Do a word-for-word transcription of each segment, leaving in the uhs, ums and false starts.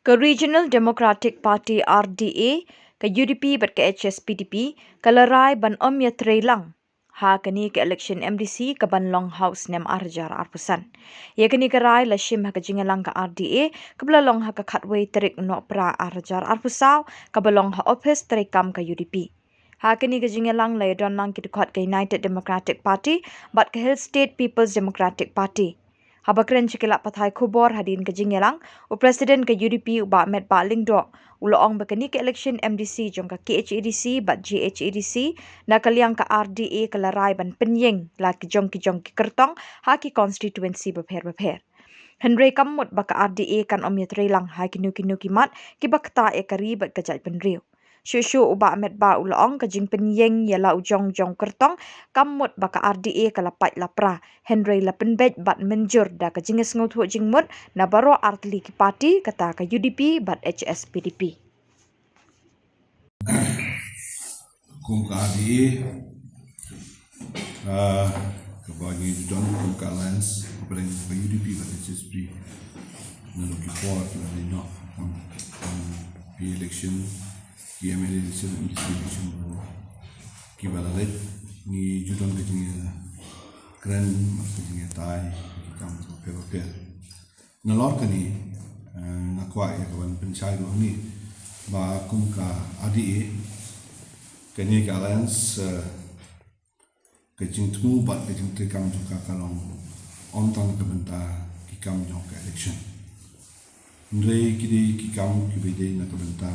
Ka Regional Democratic Party, R D A, ka U D P bad ka H S P D P ka la rai ban ym ïatrei lang ha kane ka election M D C ka ban long ha u snem ar hajar arphew san. Ïa kane ka rai la shim ha ka jingïalang ka R D A kaba la long ha ka khatwei tarik u Nohprah ar hajar arphew saw, kaba long ha ophis treikam ka U D P. Ha kane ka jingïalang la ïadon lang ki dkhot ka United Democratic Party bad ka Hill State People's Democratic Party. Haba kren sha ki lad pathai khubor hadien ka jingïalang, u President ka U D P, u Bah Metbah Lyngdoh, u la ong ba kane ka election M D C jong ka K H A D C bad G H A D C na ka liang ka R D A ka la rai ban pynïeng la ki jong ki jong ki kyrtong ha ki constituency bapher bapher. Hynrei kam mut ba ka R D A kan ym ïatrei lang ha kino kino ki mat kiba ktah ïa ka ri bad ka jaitbynriew. Shuh shuh u Bah Metbah u la ong ka jingpynïeng ïa la u jong jong kyrtong kam mut ba ka R D A ka la pait la pra, hynrei la pynbeit bad mynjur da ka jingïasngewthuh jingmut na baroh artylli ki party, kata ka U D P bad H S P D P. Kum ka R D A, ah, kaba ngi ju don kum ka alliance, hapdeng ka U D P bad H S P D P, naduh ki por kiba la leit noh, kum, kum ki election, ki M L A election, M D C election, kiba la leit, ngi ju don ka jingïakren, ka jingïatai, ki kam bapher bapher. Nalor kane, eh, nga kwah ïa ka ban pynshai ruh hangne ba kum ka R D A, kane ka alliance, eh, ka jingthmu bad ka jingtreikam jong ka ka long ym tang na ka bynta ki kam jong ka election. Hynrei ki dei ki kam kiba dei na ka bynta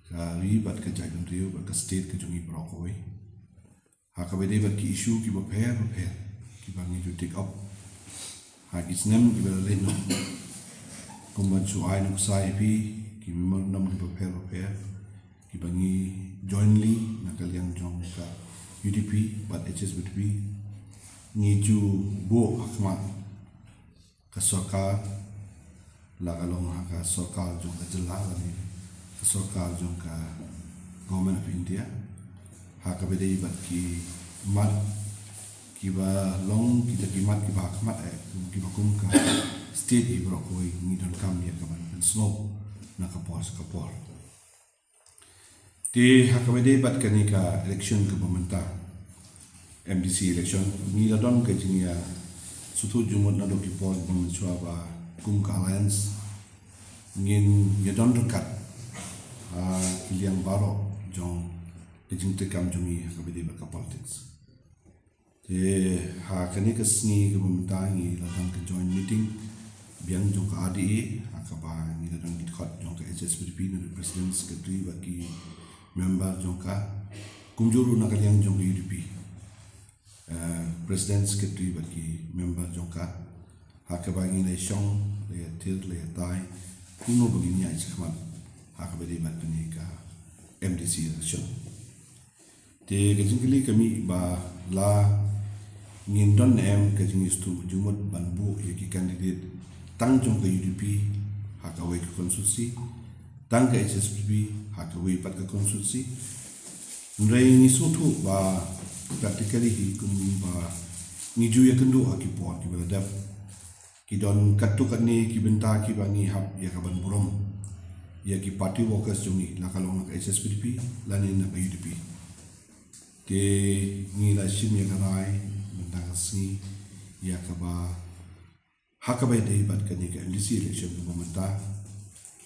ka ri bad ka jaitbynriew bad ka state ka jong ngi baroh kawei. Ha kaba dei bad ki issue kiba pher bapher kiba ngi ju take up ha ki snem kiba la leit noh. Kumba shu ai nuksa ïa phi ki memorandum kiba pher bapher kiba ngi jointly na ka liang jong ka U D P bad H S P D P ngi ju buh ha khmat ka sorkar, la ka long ha ka sorkar jong ka jylla lane ka sorkar jong ka Government of India, ha kaba dei bad ki mat kiba long kita ki mat kiba ha khmat, eh, kiba kum ka state, kiba baroh kawei ngi donkam ïa ka ban pynsngew na ka por sha ka por. Te ha kaba dei bad kane ka election kaba mynta, M D C election, ngi la don ka jingïasngewthuh jingmut naduh ki por ba mynshuwa ba kum ka alliance ngin ïadon ryngkat ha ki liang baroh jong ka jingtreikam jong ngi ha kaba dei bad ka politics. Te ha kane ka sngi kaba mynta ngi la don ka joint meeting biang jong ka R D A, ha kaba ngi la don ki dkhot jong ka H S P D P, na ki president, secretary bad ki member jong ka, kumjuh ruh na ka liang jong ka U D P, eh, president, secretary bad ki member jong ka, ha kaba ngi la shong, la ïathir, la ïatai kumno ba ngin ïaid shakhmat ha kaba dei bad kane ka M D C election. Te ka jingkylli ka mih ba la ngin don ne em ka jingïasngewthuh jingmut ban buh ïa ki candidate tang jong ka U D P ha kawei ka constituency, tang ka H S P D P ha kawei pat ka constituency. Hynrei ngi sngewthuh ba practically hi kumba ngi ju ïakynduh ha ki por kiba la dep, ki don katto katne ki bynta kiba ngi hap ïa ka ban burom ïa ki party workers jong ngi, la ka long na ka H S P D P lane na ka U D P. Te ngi la shim ïa ka rai mynta ka sngi ïa kaba ha kaba ïadei bad kane ka M D C election kaba mynta,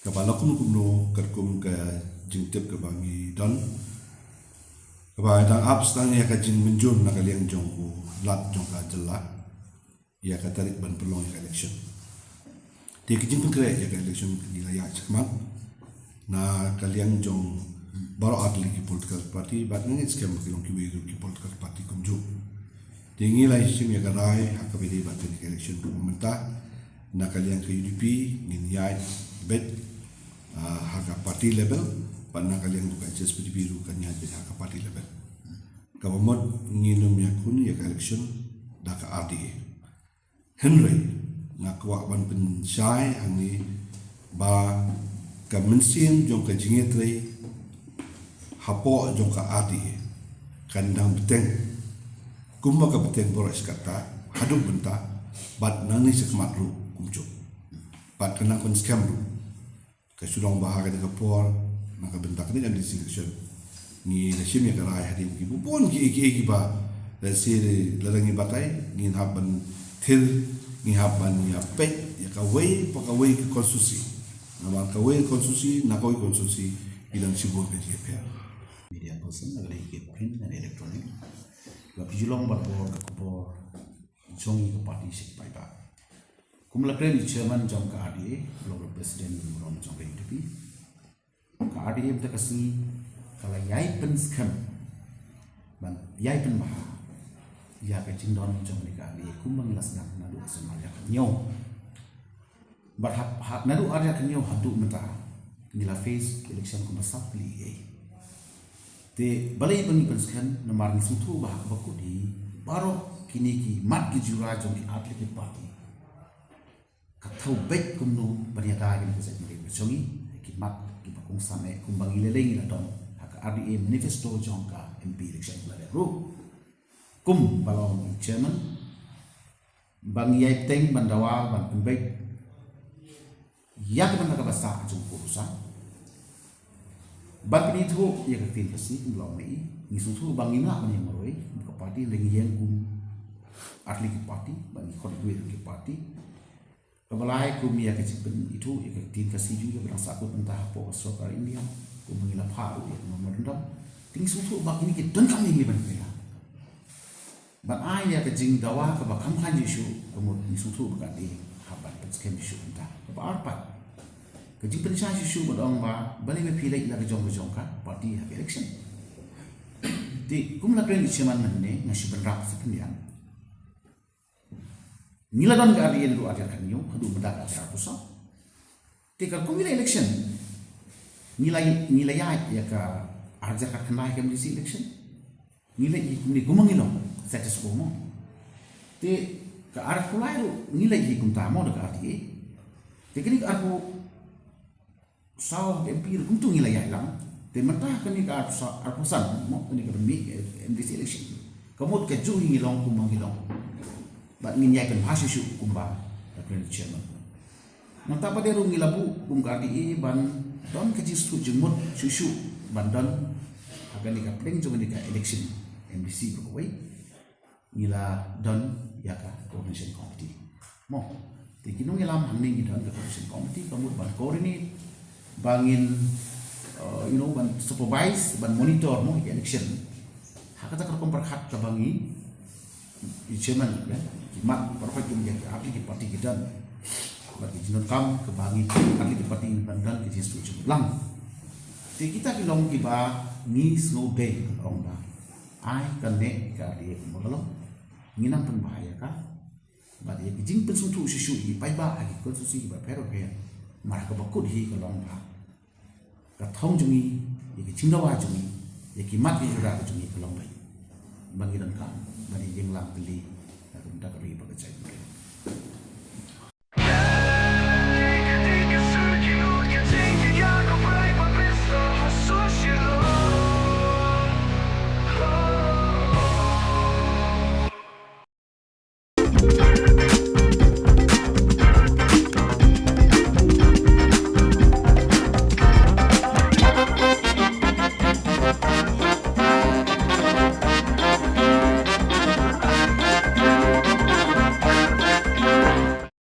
kaba la kumno kumno katkum ka jingtip kaba ngi don, kaba dang ap sdang ïa ka jingmynjur na ka liang jong u Lat jong ka jylla ïa ka tarik ban pynlong ïa ka election. Te ka jingpynkhreh ïa ka election ka ngi la ïaid shakhmat na ka liang jong baroh artylli ki political party bad nga ngeit skhem ba ki long kiwei ruh ki political party kumjuh. Te ngi la shim ïa ka rai ha kaba ïadei bad kane ka election kaba mynta, na ka liang ka U D P ngin ïaid beit, ah, ha ka party level, bad na ka liang ka H S P D P ruh kan ïaid beit ha ka party level. Kaba mut ngin ym ïakhun ïa ka election da ka R D A. Hynrei nga kwah ban pynshai hangne ba ka mynsiem jong ka jingïatrei hapoh jong ka R D A kan dang bteng kumba ka bteng baroh shi katta haduh mynta, bad nangne shakhmat ruh kumjuh. Bad kan dang pynskhem ruh. Ka shu long ba ha kane ka por, na ka bynta kane ka M D C election, ngi la shim ïa ka rai hadien kiba bun ki, ki, kiba, la shi, la dang ngi batai, ngin hap ban thir, ngi hap ban ïa peit ïa kawei pa kawei ka constituency. Namar kawei ka constituency na kawei ka constituency ki dang shibun ka jingïapher. Media person, la ka dei ki print and electronic, la phi ju long barabor ka khubor jong ngi ka party sha ki paidbah. Kum la kren i chairman jong ka R D A, la president jong ka U D P, ka R D A mynta ka sngi ka la ïai pynskhem ban ïai pynbha ïa ka jingdon jong kane ka R D A kumba ngi la sdang naduh ka snem ar hajar khathynñiew. Bad hap, hap naduh ar hajar khathynñiew haduh mynta ngi la face election kumba saw tylli ei. Te balei ba ngi pynskhem? Namar ngi sngewthuh ba ha kaba kut hi baroh kine ki mat ki jura jong ki artylli ki party ka thew beit kumno ban ïada ïa kane ka jaitbynriew ka jong ngi, ki mat kiba kongsan eh kumba ngi lei lei ngi la don ha ka R D A manifesto jong ka M P election ba la dep ruh. Kum ba long i chairman ba ngi ïai bteng ban dawa ban pynbeit ïa ka bynta kaba sah jong ka rusa. Ban pynithuh ïa ka ktien Khasi kum ba long ma i, ngi sngewthuh ba ngim lah ban ïeng marwei, ka party leng ïeng kum artylli ki party, ba ngi khot ïa ki party. Kaba lai kum ïa ka jingpynithuh ïa ka ktien Khasi jong ngi ba dang sahkut mynta hapoh ka sorkar India, kum ba ngi la phah ruh ïa ka memorandum. Te ngi sngewthuh ba kine ki donkam ïa ngi ban pynlong. Ban ai ïa ka jingdawa kaba kham khan shuh shuh, ka mut ngi sngewthuh ba ka dei hap ban pynskhem shuh shuh mynta. Kaba ar pat, ka jingpynshai shuh shuh ba ong ba balei ba phi leit la ka jong ka jong ka party ha ka election. Te kum la kren i chairman mynne, nga shu bynrap sa pynïap. Ngi la don ka R D A naduh ar hajar khathynñiew haduh mynta ka ar hajar arphew saw. Te ka kum ngi la election, ngi la, ngi la ïaid ïa ka ar hajar khatkhyndai ka M D C election. Ngi la ïaid kumne kumba ngi long, status quo mo. Te ka arphew lai ruh ngi la ïaid kumta mo da ka R D A. Te kane ka arphew saw ka M P ruh kumtu ngi la ïaid lang. Te mynta kane ka arphew saw, arphew san mo, kane ka ban mih, eh, M D C election. Ka mut ka juh hi ngi long kumba ngi long. Bad ngin ïai pynbha shuh shuh kumba ka kren chairman. Nangta pat de ruh ngi la buh kum ka R D A ban don ka jingsngewthuh jingmut shuh shuh ban don ha kane ka pdeng jong kane ka election M D C baroh kawei. Ngi la don ïa ka coordination committee mo. Te ki nongïalam hangne ngi don ka coordination committee ka mut ban coordinate, ba ngin, uh, you know, ban supervise, ban monitor mo ïa ka election. Ha kata ka rukom pyrkhat kaba ngi, i chairman, eh, ki mat baroh kum ïa ki artylli ki party ki don. Bad ki jingdonkam kaba ngi artylli ki party ban don ka jingsngewthuh jingmut lang. Te kita ki long kiba ngi sngewdei ban ong ba ai kane ka R D A kumba ka long. Ngin nang pynbha ïa ka. Bad ïa ki jingpynsngewthuh shuh shuh ïa ki paidbah ha ki constituency kiba pher bapher. Namar kaba kut hi ka long ba ka thong jong ngi, ïa ki jingdawa jong ngi, ïa ki mat ki jura ka jong ngi ka long ba ban ngi donkam ban ïeng lang tylli na ka bynta ka ri bad ka jaitbynriew.